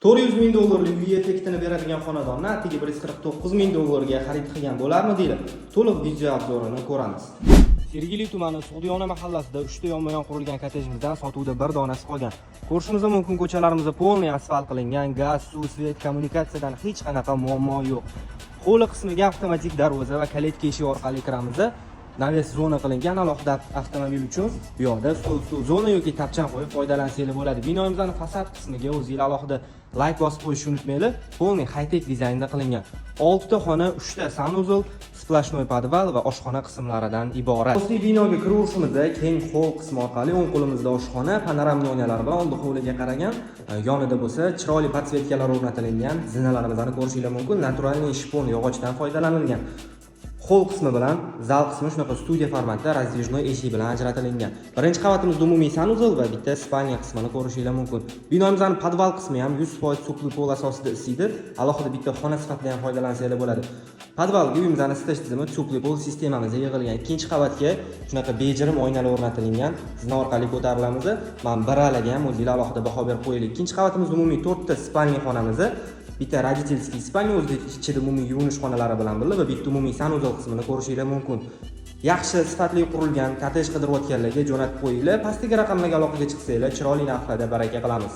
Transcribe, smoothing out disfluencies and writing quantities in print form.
400 ming dollarlik uy effektini beradigan xonadonni atigi 149 ming dollarga xarid qilgan bo'larmidinglar? To'liq video обзор ini ko'ramiz. Sergeli tumani, Sug'diyona mahallasida 3 ta yonma-yon qurilgan kottejimizdan sotuvda bir donasi qolgan. Ko'rishimiz mumkin, ko'chalarimiz полный asfalt qilingan, gaz, suv, свет, kommunikatsiyadan hech qanaqa muammo yo'q. Hovli qismiga avtomatik darvoza va калитка eshigi orqali kiramiz. Навес zona qilingan alohida avtomobil uchun. Bu yoqda stol, zona yoki tapchan qo'yib foydalansanglar bo'ladi. Binoimizning fasad qismiga o'zinglar alohida layk bosib qo'yishni unutmanglar. Полный high-tech dizaynda qilingan. 6 ta xona, 3 ta санузел, сплошной podval va oshxona qismlaridan iborat. Asosiy binoga kiraverishimizda keng холл qismi orqali o'ng qo'limizda oshxona, панорамный oynalar bilan oldi hovliga qaragan, yonida bo'lsa chiroyli подсветка lar o'rnatilgan, zinalarimizni ko'rishinglar mumkin. Натуральный шпон yog'ochdan foydalanilgan. Холл qismi bilan zal qismi shunaqa studiya formatda раздвижной eshik bilan ajratilgan. Birinchi qavatimizda umumiy санузел va bitta спальня qismini ko'rishinglar mumkin. Binomizning podval qismi ham 100% теплый пол asosida isiydi. Alohida bitta xona sifatida ham foydalansanglar bo'ladi. Podvalga uyimizning isitish tizimi, теплый пол sistemamiz yig'ilgan. Ikkinchi qavatga shunaqa bejirim oynalar o'rnatilgan. Zina orqali ko'tarilamiz. Man bir alaga ham o'zinglar alohida baho berib qo'yaylik. Ikkinchi qavatimizda umumiy 4 ta спальня xonamiz, bitta родительский спальня o'zida ichida umumiy yuvinish xonalari bilan birga va bitta umumiy санузел qismini ko'rishinglar mumkin. Yaxshi sifatli qurilgan kottej qidirayotganlarga jo'natib qo'yinglar. Pastdagi raqamlarga aloqaga chiqsanglar, chiroyli narxlarda baraka qilamiz.